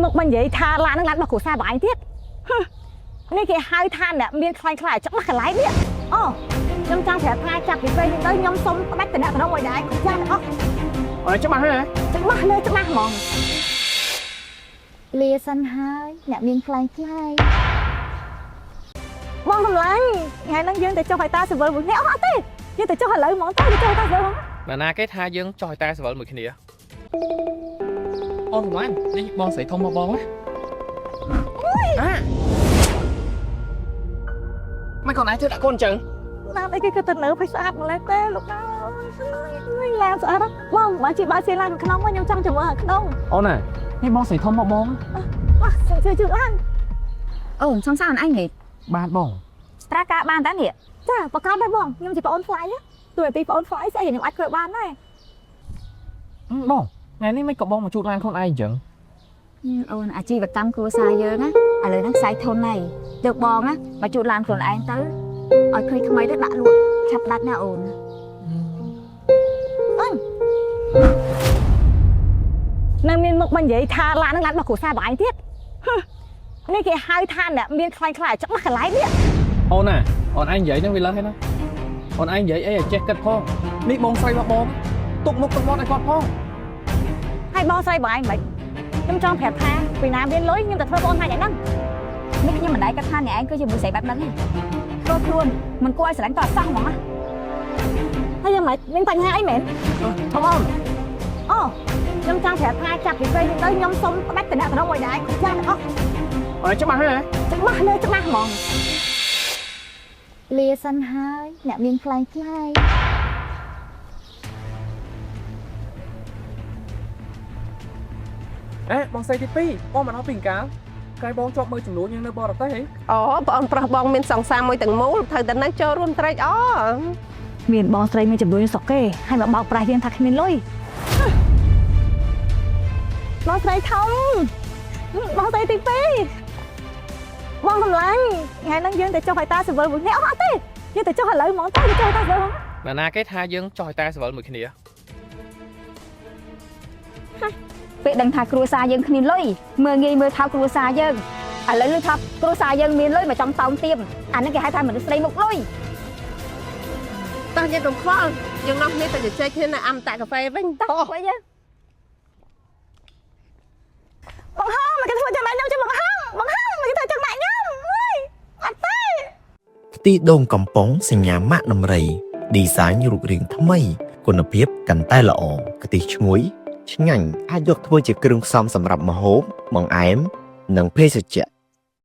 មុខមកនិយាយថាឡានហ្នឹងឡានរបស់គ្រួសារបងឯងទៀតហឹមនេះគេហៅថាអ្នកមានខ្លាញ់ខ្លាយច្បាស់កន្លែងនេះអូខ្ញុំចង់ប្រាប់ថាចាប់ពីពេលនេះទៅខ្ញុំសុំផ្ដាច់តំណែងមួយដែរយ៉ាងទាំងអស់ អត់ច្បាស់ហ៎ ច្បាស់លើច្បាស់ហ្មងលាសិនហើយអ្នកមានខ្លាញ់ខ្លាយបងកម្លាំងថ្ងៃហ្នឹងយើងទៅចុះឲ្យតាស៊ីវិលមួយនេះអត់ទេយើងទៅចុះឥឡូវហ្មងទៅទៅចុះឲ្យតាស៊ីវិលហ្មង ណាណាគេថាយើងចោះឲ្យតែសវលមួយគ្នាអូនសម្លាញ់នេះបងស្រីធំមកបងណាអាមិនកូនឯងធ្វើដាក់កូនអញ្ចឹង ឡានអីគេក៏ទៅនៅឲ្យស្អាតម្លេះទេលោកអើយឡានស្អាតបងបើជិះបើជិះឡានក្នុងខ្ញុំចង់ចាំមើលក្នុង អូនណានេះបងស្រីធំមកបង បាទជួយជួយឡាន អូនសង្សារអញហី បាទបង ត្រាការបានតានេះ ចាប្រកាសដែរបងខ្ញុំជាប្អូនថ្លៃទូនាទីប្អូនថ្លៃស្អីខ្ញុំអាចធ្វើបានដែរ បងថ្ងៃនេះមិនក៏បងមកជួតឡានខ្លួនឯងអញ្ចឹង អូនអាជីវកម្មគ្រួសារយើងណាឥឡូវហ្នឹងខ្សែធនហើយលើកបងណាមកជួតឡានខ្លួនឯងទៅឲ្យឃើញថ្មីទៅដាក់លក់ឆាប់ដាច់ណាអូន នៅមានមុខមកនិយាយថាឡាននឹងឡានរបស់គ្រួសារបងឯងទៀតនេះគេហៅថាអ្នកមានខ្លាញ់ខ្លាយច្បាស់កន្លែងនេះ អូនណាអូនឯងនិយាយហ្នឹងវាលើសហើយណាអូនឯងនិយាយអីឲ្យចេះគិតផងនេះបងស្រីមកបងទុកមុខទុកមាត់ឲ្យគាត់ផង ហើយបងស្រីបងឯងមិនខ្ញុំចង់ប្រាប់ថាពីណាមានលុយខ្ញុំទៅធ្វើបងថ្ងៃហ្នឹង នេះខ្ញុំមិនដែលគិតថាអ្នកឯងគឺជាមនុស្សស្រីបែបហ្នឹងទេធ្វើខ្លួនមិនគួរឲ្យស្រឡាញ់តអសោះហ្មងណា ហើយយ៉ាងម៉េចមានបញ្ហាអីមែន ធំអូន អូខ្ញុំចង់ប្រាប់ថាចាប់ពីពេលនេះទៅខ្ញុំសុំផ្ដាច់តំណែងមួយដែរយ៉ាងទាំងអស់ អូនច្បាស់ហ៎ ច្បាស់លើច្បាស់ហ្មងលាសិនហើយអ្នកមានខ្លាញ់ខ្លាយ អេបងស្រីទី2បងមកដល់ពីអង្កាលកាយបងជាប់មើលចំនួនយើងនៅបរទេសហី អូបងប្រុសបងមានសង្សារមួយទាំងមូលត្រូវតែនៅចូលរួមត្រេកអរ មានបងស្រីមានចំនួនស្រុកគេហើយមកបោកប្រាស់យើងថាគ្មានលុយបងស្រីធំបងស្រីទី2បងកម្លាំងថ្ងៃហ្នឹងយើងទៅចុះឲ្យតាស៊ីវិលមួយនេះអត់ទេយើងទៅចុះឥឡូវហ្មងទៅទៅចុះឲ្យតាស៊ីវិលហ្មង ណាណាគេថាយើងចោះឲ្យតែសវលមួយគ្នា ពេលដឹងថាគ្រួសារយើងគ្មានលុយមើលងាយមើលថោកគ្រួសារយើងឥឡូវឮថាគ្រួសារយើងមានលុយមកចង់តោងទៀមអាហ្នឹងគេហៅថាមនុស្សស្រីមុខលុយ តោះយើងកុំខ្វល់យើងនាំគ្នាទៅជជែកគ្នានៅអមតៈកាហ្វេវិញ តោះវិញយើង បងហំមកគេធ្វើចឹងដែរខ្ញុំចាំបងហំបងហំមកគេធ្វើចឹងដែរខ្ញុំអើយអត់ទេ ខ្ទិះដូងកំប៉ុងសញ្ញាម៉ាកដំរីឌីហ្សាញរូបរាងថ្មីគុណភាពកាន់តែល្អខ្ទិះឈ្ងុយឆ្ងាញ់អាចយកធ្វើជាគ្រឿងផ្សំសម្រាប់ម្ហូបបង្អែមនិងភេសជ្ជៈ។